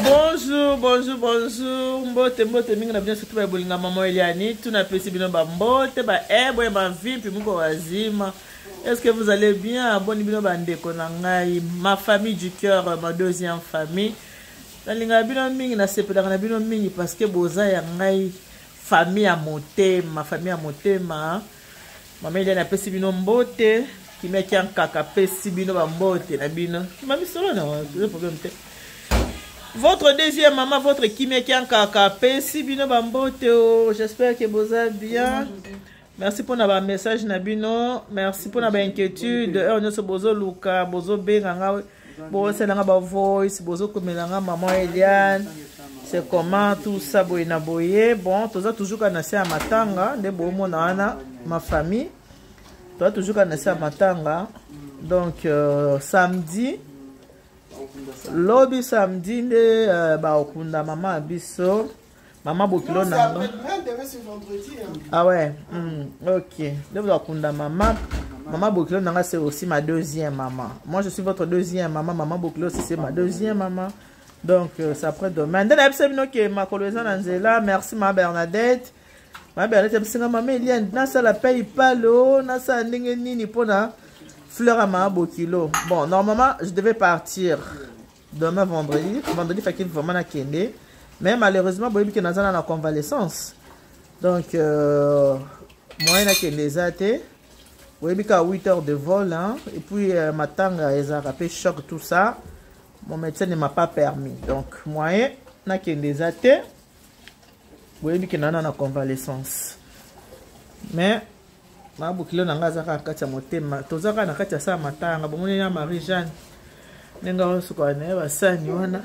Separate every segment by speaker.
Speaker 1: Bonjour, bonjour, bonjour. Mbote, mbote mingi na bino surtout ba bolinga maman Eliani. Tout na pesi bino ba mbote, ba ebwe, ba vimpi muko wazima. Est-ce que vous allez bien? Boni bino ba ndeko na ngai, ma famille du cœur, ma deuxième famille. Nalinga bino mingi, nasepelaka na bino mingi parce que boza ya ngai famille ya motema, famille ya motema. Mama Eliane apesi bino mbote, Kimia Kiankaka apesi bino ba mbote na bino. Mami solo na eza problème te. Votre deuxième maman, votre Kimia Kiankaka apesi bino ba mbote. Oh, j'espère que boza bien. Merci pour na ba message na bino, merci pour na ba inquiétude. Heure nyonso bozoluka, bozobenga nga, bosala nga ba voice, bozokomela nga maman Eliane. C'est comment tout ça boye na boye. Bon, toza toujours ka na se ya matanga nde bomona wana ma famille. Toza toujours ka na se ya matanga. Donc samedi lobi samedi nde bakunda mama ya biso. Maman Bokilo
Speaker 2: Non, c'est
Speaker 1: na nga.
Speaker 2: après-demain, demain c'est vendredi, hein.
Speaker 1: Ah ouais, ok. Nde bakunda maman. Maman Bokilo nanga c'est aussi ma deuxième maman. Moi je suis votre deuxième maman, maman Bokilo aussi c'est ma deuxième maman. Donc c'est après demain. Nde nayebisa bino ke makolo eza na nzela. Merci ma Bernadette. Ma Bernadette abisinga mama Eliane, nasala PayPal oh, nasala ndenge nini mpona fleur ya mama Bokilo. Bon, normalement je devais partir demain vendredi. Vendredi faki vraiment na kende. Mais malheureusement boyebi ke naza na convalescence. Donc moyen na kende eza te. Boyebi ka 8 heures de vol, hein. Et puis matanga ezalaka pe choc tout ça. Mon médecin ne m'a pas permis. Donc moyen na kende eza te. Boyebi ke naza na convalescence. Mais mabokilo na nga aza kaka kati ya motema. Toza kaka na kati ya sala matanga. Bomoni ya Marie-Jeanne ndenge azosuka na ye basani wana.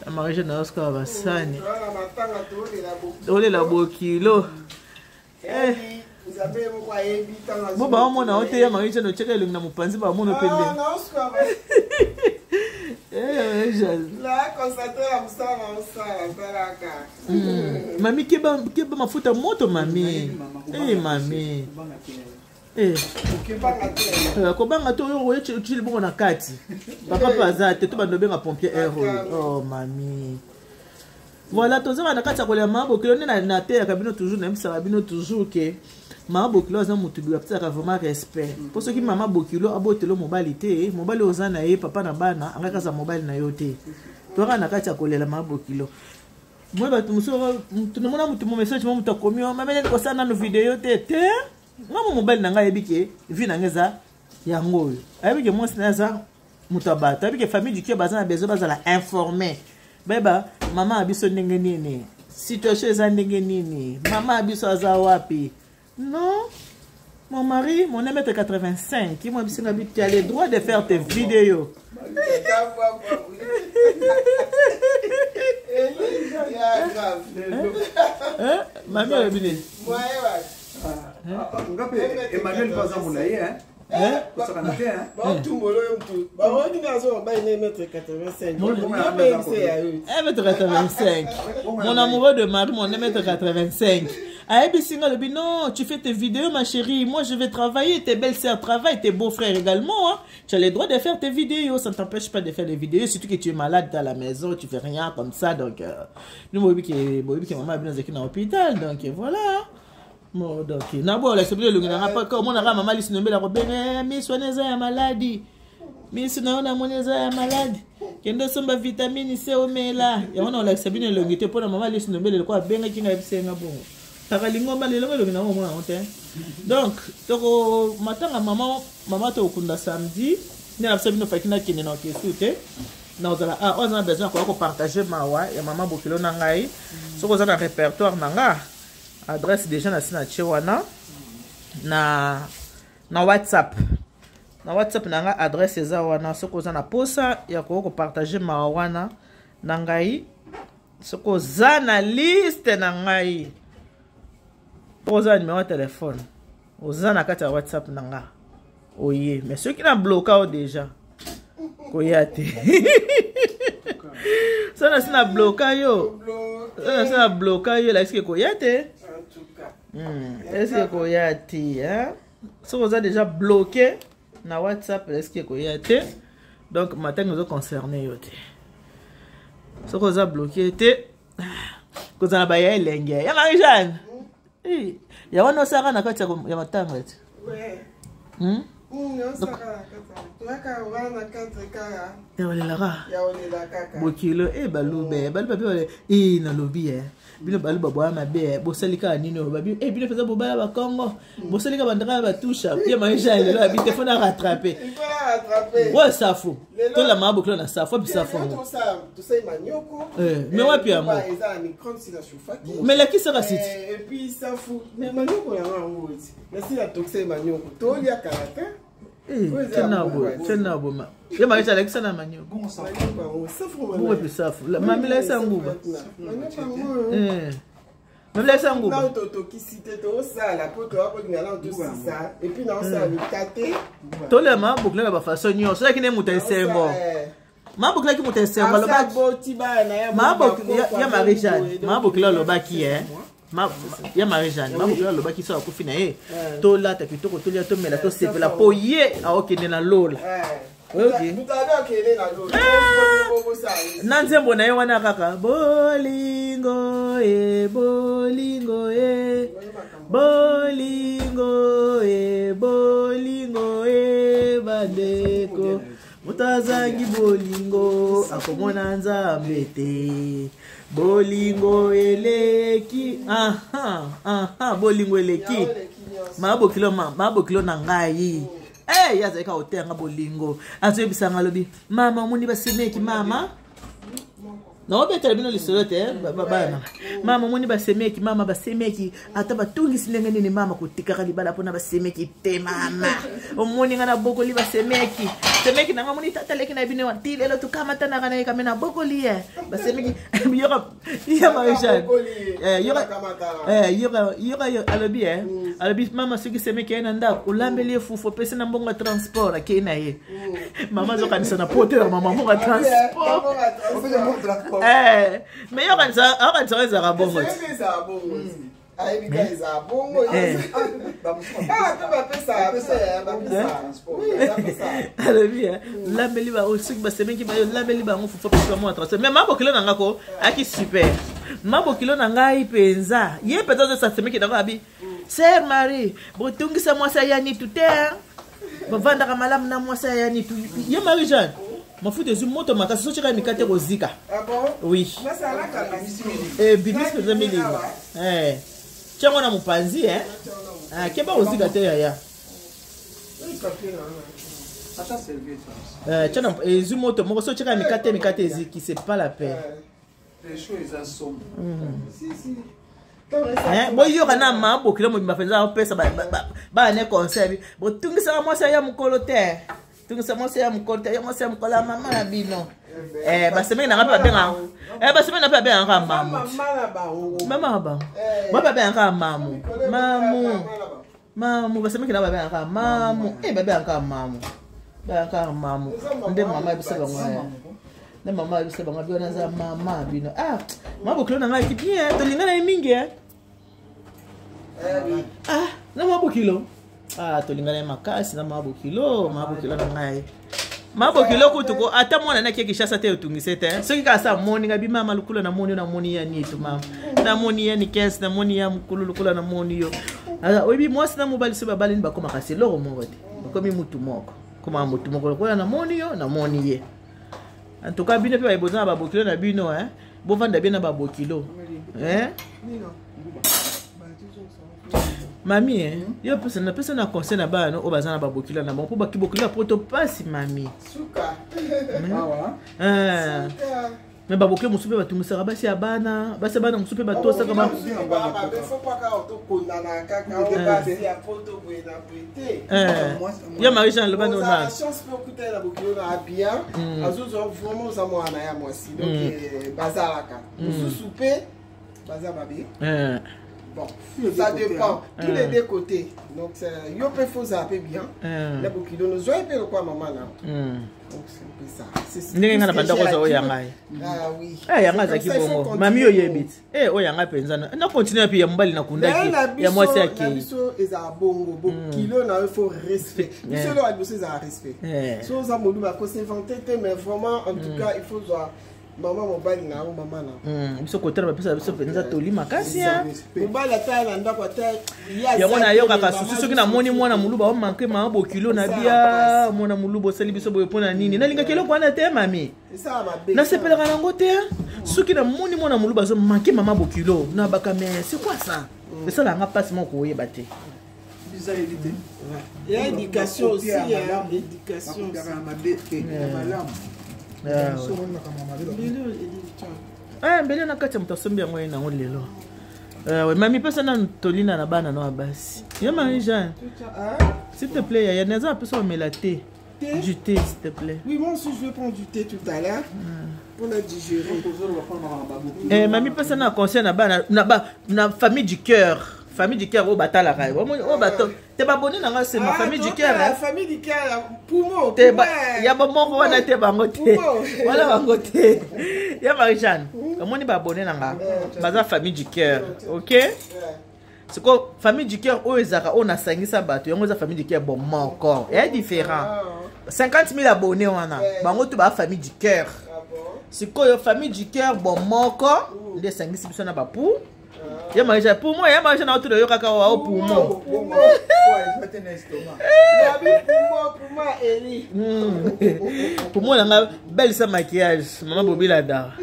Speaker 1: Ya Marie-Jeanne azosuka basani. Tolela bokilo. Bo ba omona ote ya Marie-Jeanne otiaka elongi na mopanzi ba omona pembeni. Marie-Jeanne.
Speaker 2: La constater la musala musala talaka.
Speaker 1: Mami keba keba mafuta moto mami. Mami. Kobanga te oyo oye tshili bongo na kati. Papa pe aza te to bando benga pompier air oyo. Oh mami. Voilà, tozaka na kati ya kolia mama Bokilo nde na teyaka bino toujours, nayebisaka bino toujours ke mama Bokilo aza motu boye, apetisaka vraiment respect. Po soki mama Bokilo abotelo mobali te, mobali oza na ye papa na bana, angaka aza mobali na yo te. Tozaka na kati ya kolela mama Bokilo. Moi bato mosusu, mutu namona mutu mo message mo mutu akomi, oh, mama nene kosala nanu video te, te. Nga mo mobali na ngai ayebi ke vie na ngai eza yango oyo. Ayebi ke mwasi na ye aza moto ya bato. Ayebi ke famille du cœur baza na besoin bazala informé. Bayeba mama ya biso ndenge nini, situation eza ndenge nini, mama ya biso aza wapi. Non, mon mari, mon 1m85, qui m'a dit, tu as le droit de faire tes vidéos. Hein? Mamie, elle est venue.
Speaker 3: Ngape, Emmanuel Baza Moulaye, hein?
Speaker 1: Hein?
Speaker 3: Kosakana te, hein?
Speaker 2: Ba tumbolo yo mutu. Ba woni na zo ba ine mètre quatre-vingt-cinq.
Speaker 1: Mon
Speaker 2: Yo pe se ya yo.
Speaker 1: Un mètre quatre-vingt-cinq. Mon amoureux de Marie, mon un mètre quatre-vingt-cinq. Ayebi singa lobi, non, tu fais tes vidéos, ma chérie. Moi, je vais travailler. Tes belles-sœurs travaillent, tes beaux-frères également, hein. Tu as le droit de faire tes vidéos. Ça ne t'empêche pas de faire des vidéos. Surtout que tu es malade à la maison, tu fais rien comme ça. Donc, nous, boyebi ke, boyebi ke maman a bien dans l'hôpital. Donc, voilà. Bon, donc, na bo la sebele longi na pa ko mona maman lisi nombela ko bene miso neza ya maladi. Miso na ona moneza ya maladi. Kendo somba vitamine C omela. Ya ona la sebele longi te pona maman lisi nombela ko benga kinga bisenga bongo. Paka lingomba lelo longi na mona honte. Donc, toko matanga maman, maman to kunda samedi. Ni na sebele fakina kende na kesu te. Na ozala, ah, oza na besoin ko partager mawa ya maman bokilo na ngai. Soko oza na répertoire na nga. Adresse déjà na sina tche wana na WhatsApp. Na WhatsApp na nga adresse eza wana soko oza na posa ya ko partager mawa wana na ngai. Soko oza na liste na ngai. Oza numéro ya téléphone. Oza na kati ya WhatsApp na nga. Oye, mais soki na bloka o déjà. Koya te. So na sina bloka yo. So na sina bloka yo, la eske koya te? Eske koya te, hein? Soki oza déjà bloqué na WhatsApp, eske koya te? Donc matin nous concerné yo te. Soki oza bloqué te, kozala baya elenge ya Marie Jeanne. Eh, ya wana osalaka na kati ya matanga ti.
Speaker 2: Hmm?
Speaker 1: Ya olelaka bokilo e balube baluba mpe e nalobi e bino baluba boya mabe bosali kaka nini oyo babi e bino mpenza bobala bakongo bosali kaka bandaka ya batusha ye Marie Jeanne lelo abi te fona rattrape oyo safu tolama bokilo na safu wapi safu yango me wapi yango me lakisaka siti tena ye Marie Jeanne alakisa na manioko bongo epi safu mami lakisa nguba mami lakisa nguba
Speaker 2: totokisi te tosala mpo toya kolinga nano tosisa et puis naosala mikate.
Speaker 1: Tolema bokila na bafaçon nyonso soki ne moto esengo mabokilaki moto esengo alobaki ya Marie Jeanne, mabokila alobaki ye ya Marie Jeanne, mabokila alobaki so akufi na ye, tolata kitoko, tolia, tomela, tosepela mpo ye aokende na lola. Oyoki na nzembo na ye wana kaka bolingo e bolingo e bolingo e bolingo e bandeko, moto azangi bolingo akomona Nzambe te. Bolingo eleki, aha, aha, bolingo eleki. Mabokilo, mabokilo na ngai. Hey, ye azalaki koteyanga bolingo, azoyebisanga, alobi: "Mama, omoni basemeki, mama, naobetela bino lisolo te, bana. Mama, omoni basemeki, mama, basemeki ata batungisi ndenge nini, mama, kotikaka libala mpona basemeki te. Mama, omoni nga nabokoli basemeki, semeki nanga, omoni tata leki na bino ti lelo tukamatanaka na ye kame nabokoli ye basemeki." Yoka ya Marie Jeanne, yoka, yoka, alobi alobi: "Mama, soki semeki aye na ndako, olambeli ye fufu, opesi na mbongo ya transport, akei na ye." Mama azokanisa na poto ya mama mbongo ya transport, mais yokanisa, aokanisa ezalaka bongo ti.
Speaker 2: Ayebi ka ezala bongo, mpe bapesa.
Speaker 1: Alobi lambeli bango, soki basemeki bayo, lambeli bango fufu, apesi bango na transport. Mais mabokilo na nga ko ayaki super. Mabokilo na ngai mpenza, ye mpenza azosa semeki nango, abi: "Sœur Marie, botungisa mwasi aya nitu te, bavandaka malamu na mwasi aya nitu." Ye Marie Jeanne, mafuta ezwi moto makasi, soki kaka mikate kozika. Oui, ebimisi mpenza milinga. Tiango na mopanzi, keba kozika te, yaya. Tiana, ezwi moto moko, soki otyaka mikate, mikate eziki, c'est pas la peine. Boyoka na mabokilo mobimba mpenza, opesa bana ne conseil: "Botungisaka mwasi ya mokolo te, tungisa mwasi ya mokolo te, ya mwasi ya mokolo ya mama na bino." Basemeki nanga mpe babengaka, basemeki na mpe babengaka mamu, mama na bango bo babengaka mamu, mamu, mamu. Basemeki na babengaka mamu, babengaka mamu, babengaka mamu. Nde mama yebisa bango, nde mama yebisa bango bino naza mama bino. Ah, mama bokilo na ngai bien, tolinga na ye mingi. Ah, na mama bokilo, ah, tolinga na ye makasi na mama bokilo, mama bokilo na ngai, mama bokilo kutu ko ata mwana naki Kinshasa te, otungise te. Soki kaka sa amoni ngai, bimama lokola namoni yo, namoni ya nitu, mama, namoni ya nikese, namoni ya mokulu lokola namoni yo. Oyebi mwasi na mobali so babalini, bakomaka se eloko moko te, bakomi mutu moko, komaka mutu moko lokola namoni yo, namoni ye. En tout cas, bino mpe baye boza na babokilo na bino, bovanda bien na babokilo. Mami, yo pesa, napesa na conseil na bana oyo baza na babokilo na bango, mpo bakibokilo ya poto pasi, mami. Me babokilo mosusu mpe batungisaka basi ya bana, basi ya bana mosusu mpe batosaka.
Speaker 2: Ba
Speaker 1: Ya Marie Jean, loba
Speaker 2: nona chance mpe okutana na bokilo na bien, azozwa vraiment oza mwana ya mwasi. Donc bazalaka mosusu mpe baza mabe. Bon, ça dépend tous les deux côtés. Donc yo mpe faut ozala mpe bien na bokilo, nozwa ye mpe lokwa mama na. Donc c'est un peu ça.
Speaker 1: Ndenge ngai na banda kozwa oyo ya ngai, yanga azalaki bongo, mami, oyebi ti oyo yanga mpenza na continue mpe ya mobali nakundaki, ya mwasi akei.
Speaker 2: Biso ezala bongo, bokilo na yo faut respect. Biso eloko ya liboso ezala respect. So oza moluba, akos'invente te, mais vraiment, en tout cas, il faut zwa. Mama mobali na yo, mama na.
Speaker 1: Biso kotala bapesa biso mpenza toli makasi.
Speaker 2: Mobali ata na ndako, ata
Speaker 1: yango nayokaka susu soki namoni mwana moluba omanke mama bokilo na bia, mwana moluba osali biso boye mpo na nini? Nalingaki eloko wana te, mami, nasepelaka nango te. Soki namoni mwana moluba azomanke mama bokilo, nabaka: "Mais c'est quoi ça?" Esalaka mpasi moko koyeba te.
Speaker 3: Bizaleli te.
Speaker 2: Ya éducation aussi, éducation.
Speaker 3: Mabe te, malamu.
Speaker 1: Mbele na kati ya moto asombi yango, ye nango lelo. Mami, pesa nanu tolina na bana no ya basi. Ye Marie Jeanne, s'il te plaît, yaya, naza apesa omela te. Du thé, s'il te plaît.
Speaker 2: Oui, moi aussi, je vais prendre du thé tout à l'heure pour la digérer.
Speaker 1: Eh, mami, pesa na conseil na bana na ba na famille du cœur. Famille du cœur oyo batalaka, oyo bato te baboni na nga, c'est ma famille du cœur.
Speaker 2: Famille du cœur, poumon.
Speaker 1: Te, ya bomoko wana te, bango te wana, bango te. Ya Marie Jeanne, omoni babone na nga baza famille du cœur, ok? Siko famille du cœur oyo ezalaka oyo nasangisa bato, yango eza famille du cœur bomoko, eya différent. 50 000 abonnés wana, bango to baa famille du cœur. Sikoyo famille du cœur bomoko nde esangisi biso na bapu ya Marie Jeanne, poumon. Ya Marie Jeanne, aotuna yo kaka wao poumon. Poumon nanga belle sans maquillage, mama Bobila da,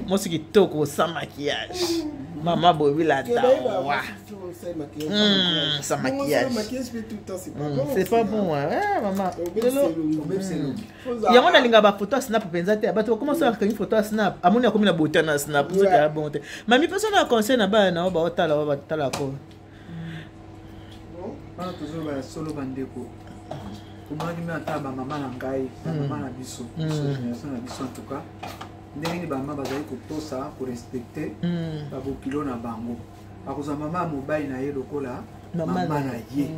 Speaker 1: mwasi kitoko sans maquillage, mama Bobila Dawa, sans maquillage, c'est pas bon, hein, mama. Yango nalinga bafoto ya Snap mpenza te. Bato bakoma so akangi foto ya Snap, amoni akomi na beauté na Snap, soki ya bon te. Mami, mposo na conseil na bana na yo baotala oyo batalako.
Speaker 3: Wana tozoloba ya solo, bandeko. Tomonaki me ata bamama na ngai, bamama na biso, génération na biso, en tout cas ndenge nini bamama bazali kotosa, korespecter babokilo na bango. Akozwa mama ya mobali na ye lokola mama na ye.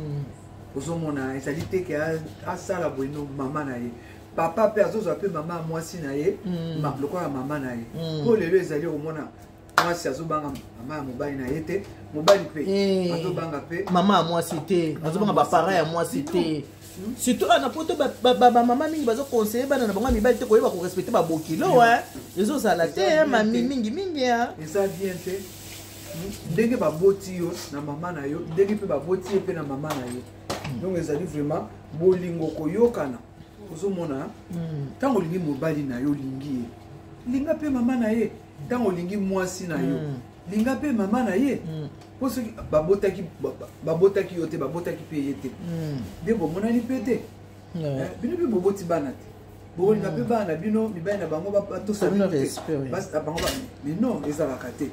Speaker 3: Ozomona ezali te ke asala boye no mama na ye. Papa mpe azozwa mpe mama ya mwasi na ye lokola mama na ye. Mpo lelo ezali komona mwasi azobanga mama ya mobali na ye te, mobali mpe azobanga mpe
Speaker 1: mama ya mwasi te, azobanga baparent ya mwasi te. Surtout ana poto, bamama mingi bazoconseiller bana na bango ya mibali te koyeba korespecter babokilo. Ezozala te, mami, mingimingi.
Speaker 3: Eza bien te. Ndenge baboti yo na mama na yo, ndenge mpe baboti ye mpe na mama na ye. Donc ezali vraiment bolingo, koyokana. Ozomona, ntango olingi mobali na yo, olingi ye, linga mpe mama na ye. Ntango olingi mwasi na yo, linga mpe mama na ye. Mpo soki babotaki yo te, babotaki mpe ye te, nde bomonani mpe te. Bino mpe boboti bana te, bokolinga mpe bana na bino mibali na bango batosa bango? Mais non, ezalaka te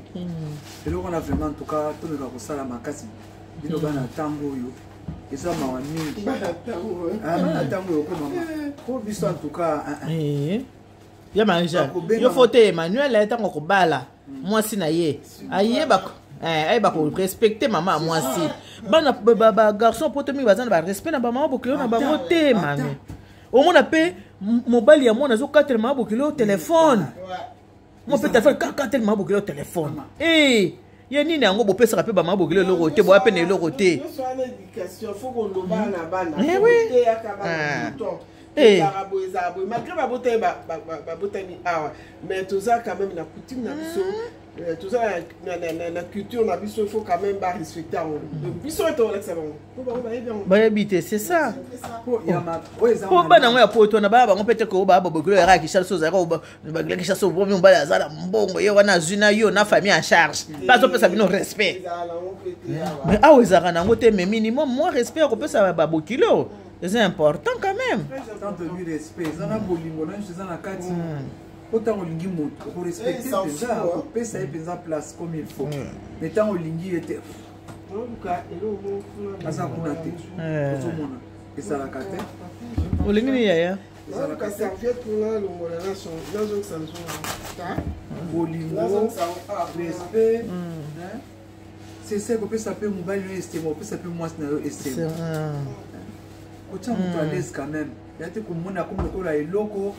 Speaker 3: eloko wana. Vraiment, en tout cas tomeka kosala makasi. Bino bana ntango oyo, eza mawa mingi. Bana ntango oyo okomama po biso, en tout cas.
Speaker 1: Ya Marie, yo fo te. Emmanuel, ntango kobala mwasi na ye, ayeba korespecter mama ya mwasi. Bana bagarçon poto mingi baza na barespect na bamama bokilo na bango te. Mami, omona mpe mobali ya mwana azokatela mama bokilo telefone, mo mpe telefone kakatela mama bokilo telefone. E ye nini yango? Bopesaka mpe bamama bokilo eloko te, boya mpe na eloko te.
Speaker 2: Faut koloba na bana, teyaka bana ezalaka boye, ezalaka boye. Malgré babotami, babotami awa, mais toza quand même na coutume na biso, toza na culture na biso. Il faut quand même barespecter yango. Biso oyo tolakisa bango, po bango bayebi yango.
Speaker 1: Bayebi te, c'est ça. Po bana yango ya poto na baya bango mpe te ko baya babokilo yaka ya Kinshasa. Ozalaka bakilo Kinshasa, obomi mobali aza na mbongo, ye wana azwi na yo na famille en charge, mpe azopesa bino respect. Mais awa ezalaka nango te. Mais minimum mwa respect ya kopesa babokilo eza important quand même.
Speaker 3: Tant tolu respect eza na bolingo na nyonso eza na kati. Po ntango olingi moto, okorespecter mpenza, okopesa ye mpenza place comme il faut. Mais ntango olingi ye te, aza kuna te. Ozomona ezalaka te.
Speaker 1: Olingi nini, yaya?
Speaker 2: Ezalaka serviette kuna, longola, nazongisa nzonga.
Speaker 3: Bolingo, respect, c'est ça. Kopesa mpe mobali na yo esengo, kopesa mpe mwasi na yo esengo, kotia moto à l'aise quand même. Ya te komona komi lokola eloko,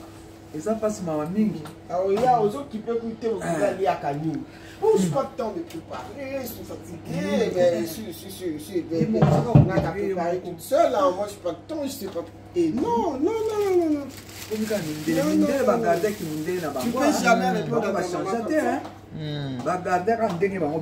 Speaker 3: eza mpasi, mawa mingi.
Speaker 2: Oya ozokipe ku te, ozaliaka nini? Oh, je n'ai pas le temps de préparer, je suis fatiguée, mais je suis, on a qu'à préparer toute seule, hein. Moi, je n'ai pas le temps, je sais pas. Et non, non, non, non, non.
Speaker 3: Komi kaka mindele, mindele bagardaki mindele na bango. Bachange te, bagardaka ndenge bango.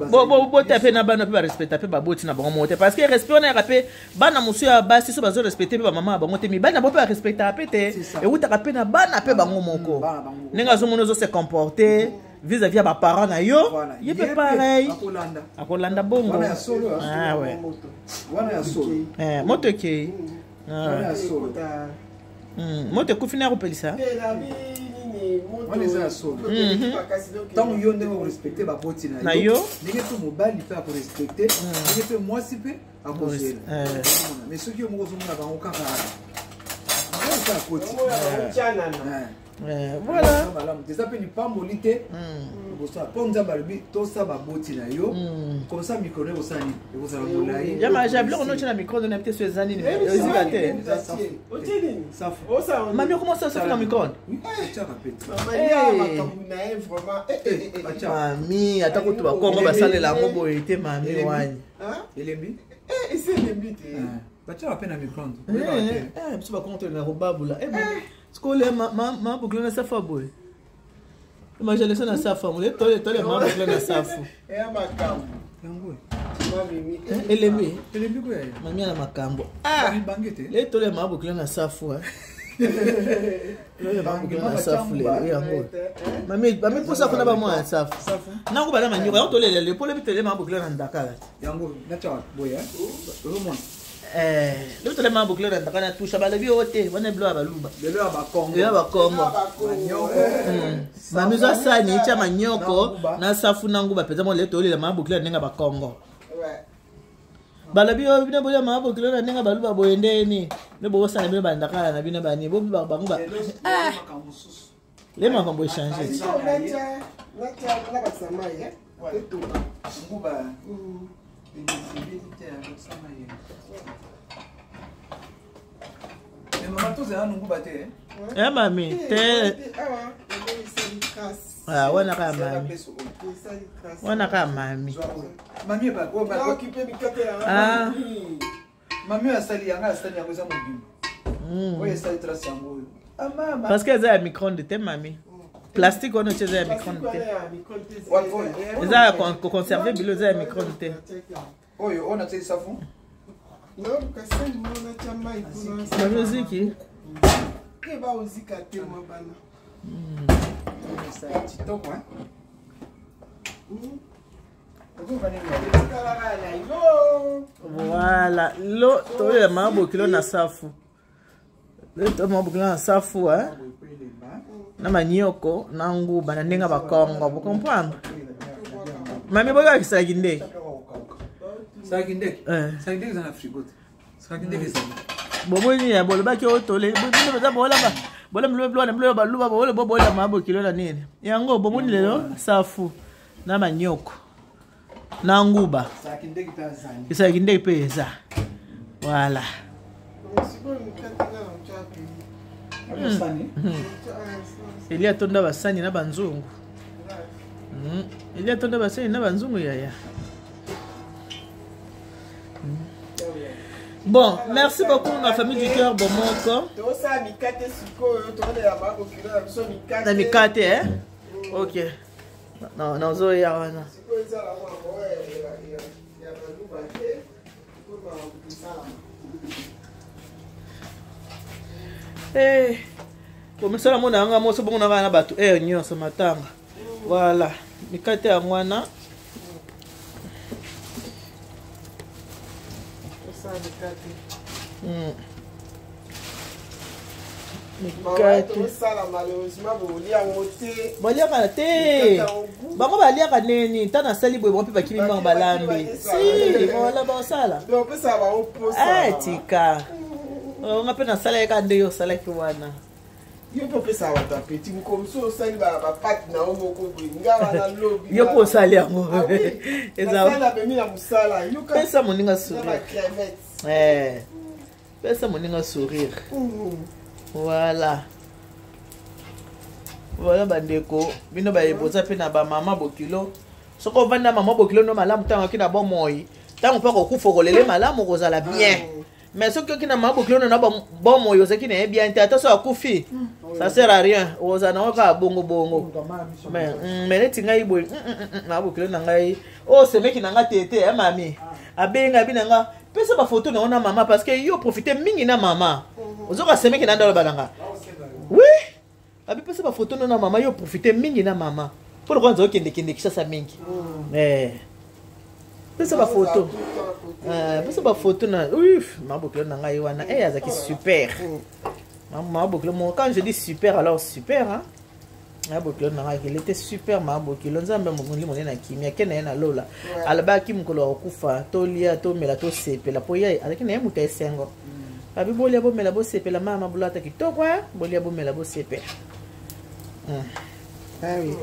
Speaker 1: Bota mpe na bana mpe barespecta mpe baboti na bango moko te, parce que respect wana yaka mpe bana mosusu ya basi so bazorespecte mpe bamama ya bango te, mibali na bango mpe barespectaka mpe te. Ewutaka mpe na bana mpe bango moko, ndenge azomona ozo se comporter vis-à-vis ya baparent na yo, ye mpe pareil akolanda bongo. Moto ekei, moto ekufi na kopelisa.
Speaker 3: Wana eza ya solo. Ntango yo ndenge okorespecte baboti na yo, ndenge mpe mobali mpe akorespecte, ndenge mpe mwasi mpe akozela. Mais soki yo moko ozomona bango kaka eza akoti.
Speaker 1: Voilà.
Speaker 3: Malamu te, eza mpe lipamboli te. Mpo Nzambe alobi tosa baboti na yo, comme ça mikolo ekosala nini? Ekozala molai.
Speaker 1: Yama biloko notie na micro na te, so eza nini? Ezika te. Mami, okoma safu na micro?
Speaker 3: Tiaka pe.
Speaker 1: Mami, ata kutu bakongo basalela yango boye te, mami wani.
Speaker 3: Elembi.
Speaker 2: Esi elembi te.
Speaker 3: Batiaka mpe na micro.
Speaker 1: Biso bakongo tolinga kobabula. Sikole mabukilo na safu boye, majalesa na safu yango, tole tole mabukilo na safu.
Speaker 2: Eya makambo.
Speaker 3: Yango.
Speaker 1: Elembi.
Speaker 3: Elembi koya.
Speaker 1: Mami na makambo.
Speaker 3: Bange te.
Speaker 1: Le tole mabukilo na safu, na safu lelo yango. Mami, mami, mposa kuna bamwa ya safu nango bana manyoko yango tolela le pole bitele mabukilo na ndakala.
Speaker 3: Yango natiaka boye, ozomona.
Speaker 1: Lobi tolema bokilo na ndaka na tusha, balobi oyo te, wana bilo ya Baluba.
Speaker 3: Lelo ya Bakongo.
Speaker 1: Ya Bakongo. Mami, ozwa sani, tia manyoko na safu na nguba mpenza. Mo lelo toyolela maa bokilo na ndenge ya Bakongo. Balobi oyo bino bolia maa bokilo na ndenge Baluba boye ndeni nde bokosala bino bandakala na bino bani bango le makambo echange.
Speaker 3: Nguba. Mama, tozala nunguba te.
Speaker 1: E mami te, wana kaka mami, wana kaka mami.
Speaker 3: Mami, mami oyo asali yango, asali yango eza mobimba. Oyo esali trace yango oyo.
Speaker 1: Parce que eza ya micro-onde te, mami. Plastique wana otie eza ya micro-onde te, eza ya koconserve bilo, eza ya micro-onde te.
Speaker 3: Oyo oyo natie safu.
Speaker 1: Mami, oziki.
Speaker 2: Ozika te, mwa bana.
Speaker 3: Kitoko.
Speaker 2: Etikalaka na yo.
Speaker 1: Voilà, lo toyoya mabokilo na safu, lo to mabokilo na safu na manioko na nguba na ndenge ya Bakongo. Bocomprendre, mami, boyokisalaki nde.
Speaker 3: Salaki ndeke. Salaki ndeke eza na frigo te, salaki ndeke ezali.
Speaker 1: Bomoni ya bolobaki oyo tole bino baza bolamba bolamba biloko na biloko Baluba, boole bobola mabokilo na nini yango. Bomoni lelo safu na manioko na nguba.
Speaker 3: Salaki ndeke mpe azali.
Speaker 1: Esalaki ndenge mpe eza, voilà.
Speaker 2: Sikoyo mikate nga na otya pili.
Speaker 3: Sani.
Speaker 1: Eli atonda basani na banzungu. Eli atonda basani na banzungu yaya. Bon, merci beaucoup ma famille du cœur bomoko.
Speaker 2: Tosala mikate sikoyo, tokolela mabokilo na biso mikate.
Speaker 1: Na mikate, eh? Ok, nazoya wana.
Speaker 2: Sikoyo ezala mwango ya Baluba te, sikoyo esalama.
Speaker 1: Eh, komisala mona yanga moso bongo nanga na bato ere nyonso matanga. Voilà, mikate yango wana.
Speaker 2: Tosala mikate.
Speaker 1: Mikate.
Speaker 2: Tosala, malheureusement bolia yango te.
Speaker 1: Baliaka te, bango baliaka neni? Ntango nasali boye, bango mpe bakimi mbango, balambi si voilà, basala.
Speaker 2: Donc opesaka bango posa.
Speaker 1: Eh, tika nga mpe nasalaki kaka nde yo osalaki wana.
Speaker 2: Yo mpe opesaka bato apeti mokomosu, osali bapate na yo moko boye, nga wana lobi.
Speaker 1: Yo mpe osali yango.
Speaker 2: Eza amemi na mosala, yoka.
Speaker 1: Pesa moninga
Speaker 2: na
Speaker 1: sourire.
Speaker 2: Bacrevette.
Speaker 1: Eh, pesa moninga sourire. Voilà, voilà bandeko, bino bayeboza mpe na bamama bokilo. Soki ovandi na mama bokilo no malamu, ntango aki na bomoi, ntango mpe kokufa, okolele malamu, okozala bien. Mais soki oki na mabokilo na bomoi ozalaki na ye bien te, ata so akufi, ça sert à rien, ozala nango kaka bongo bongo. Mais neti ngai boye, mabokilo na ngai oyo semeki na nga te te ya mami abengi abi na nga, pesa bafoto na yo na mama, parce que yo profite mingi na mama. Ozoka semeki na ndalo na nga, oui, abi pesa bafoto na yo na mama, yo profite mingi na mama mpo lokola nza okendekende Kinshasa mingi. Pesa bafoto, pesa bafoto na uf mabokilo na ngai wana. Eh, azalaki super mabokilo mo. Quand je dis super, alors super, hein? Mabokilo na ngai, il était super mabokilo. Nzambe mokonzi monene na kimia ke na ye na lola. Alobaki mokolo ya kokufa, tolia, tomela, tosepela, mpo ye azalaki na ye moto ya esengo. Abi bolia, bomela, bosepela, mama bolata kitoko, bolia, bomela, bosepela.
Speaker 2: Ah oui.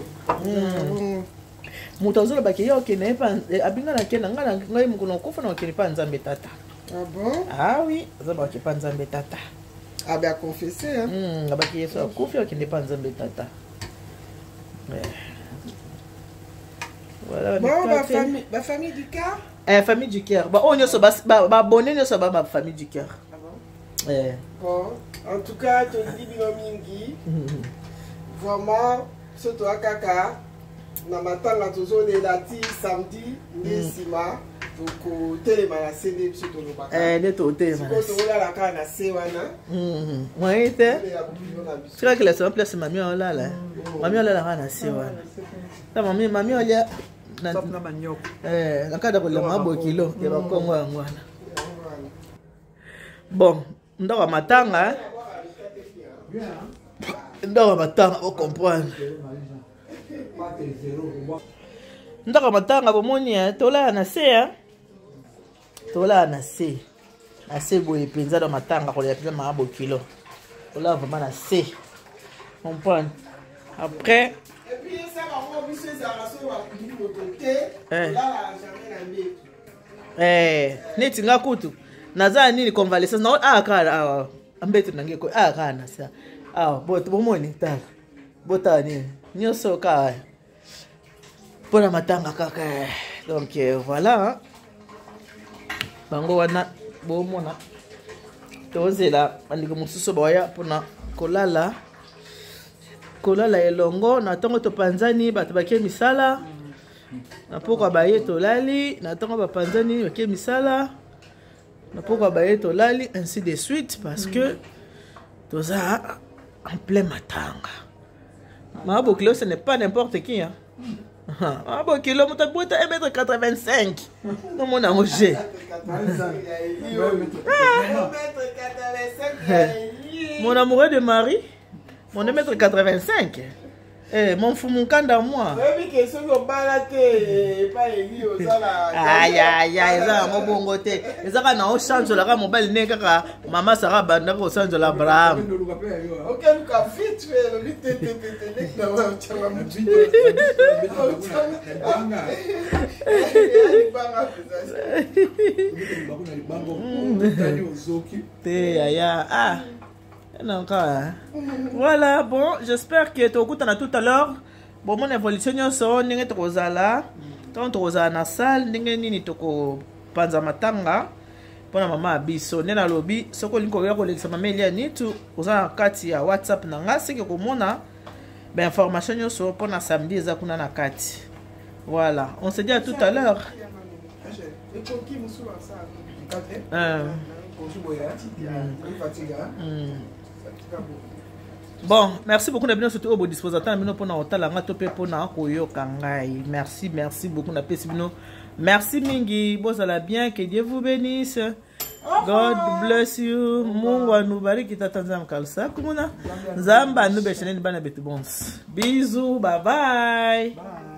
Speaker 1: Moto azolobaki ye okende ye pa abinga na ke na ngai na ngai mokolo nakokufa na okende mpa Nzambe Tata.
Speaker 2: Ah bon?
Speaker 1: Ah oui, azolobaki epa Nzambe Tata.
Speaker 2: Ah ben, confessé, hein.
Speaker 1: Abaki ye so akufi, akende mpa Nzambe Tata. Voilà.
Speaker 2: Bon, ma famille, ma famille du cœur.
Speaker 1: Eh, famille du cœur. Ba oyo nyonso babone nyonso ba famille du cœur.
Speaker 2: Ah bon?
Speaker 1: Eh.
Speaker 2: Bon, en tout cas, tolingi bino mingi. Vraiment, so toa kaka na matanga, tozolela ti samedi nde nsima tokotelema na se nde biso tolobaka.
Speaker 1: Eh, nde totelema.
Speaker 2: Sikoyo tokolala kaka na se wana.
Speaker 1: Moyen te.
Speaker 2: Tolela bokilo na biso.
Speaker 1: Tikaki la place mami olala, mami olala kaka na se wana. Ta mami, mami olia
Speaker 3: Safu na manioko.
Speaker 1: Eh, na kati ya kolela mabokilo ya bakongo yango wana.
Speaker 2: Yango wana.
Speaker 1: Bon, ndako ya matanga, ndako ya matanga, ocomprendre, ndako ya matanga bomoni, tolala na se, tolala na se, na se boye mpenza na matanga, kolela mpenza mama bokilo, tolala vraiment na se, comprendre après.
Speaker 2: Et puis esaka yango biso ezalaka soki bakundi moto te, olalaka jamais na mbeto.
Speaker 1: Eh, neti nga kutu naza nini, convalescence na awa kaka awa, mbeto na ngai awa kaka na sa awa. Bomoni, tala, botala nini nyonso kaka mpona matanga kaka. Donc voilà, hein. Bango wana bomona, tozela bandeko mosusu baya mpona kolala, kolala elongo. Na ntongo topanzani, bato bake misala. Na pokwa baye, tolali. Na ntongo bapanzani, bake misala. Na pokwa baye, tolali, ainsi de suite, parce que toza en plein matanga. Mabokilo, ce n'est pas n'importe qui, hein. Mabokilo, moto abota 1m85, nomona yango g. Mon amoureux de Marie, mon 1m85. Eh, mon fumukanda moi.
Speaker 2: Oyebi ke soki obala te epai Eli ozala.
Speaker 1: Ayaya, eza yango bongo te, eza kaka na osanzolaka mobali nde kaka mama Sara abandaki kosanzola Abraham.
Speaker 2: Okeluka vite fait, elobi te te te te, leki na oyo otyanga motu libanga mpenza.
Speaker 1: Te yaya, ah non, voilà. Bon, j'espère que tokutana tout à l'heure. Bomona évolution nyonso ndenge tokozala ntango tokozala na salle, ndenge nini tokopanza matanga mpona mama ya biso. Nde nalobi, soki olingi koya kolekisa mama Elia Nitu, oza na kati ya WhatsApp na nga, seke komona bainformation nyonso mpona samedi eza kuna na kati. Voilà, on se dit à tout à l'heure.
Speaker 2: Ekoki mosusu asala.
Speaker 1: Bon, merci beaucoup na bino surtout oyo bodisposata na bino mpona kotala nga to mpe mpona koyoka ngai. Merci, merci beaucoup, napesi bino merci mingi. Bozala bien, que Dieu vous bénisse. God bless you. Mungu anubariki, tata Nzambe kalsa kumuna. Nzambe anubesheneni bana betu bons. Bisous, bye bye.
Speaker 3: Bye.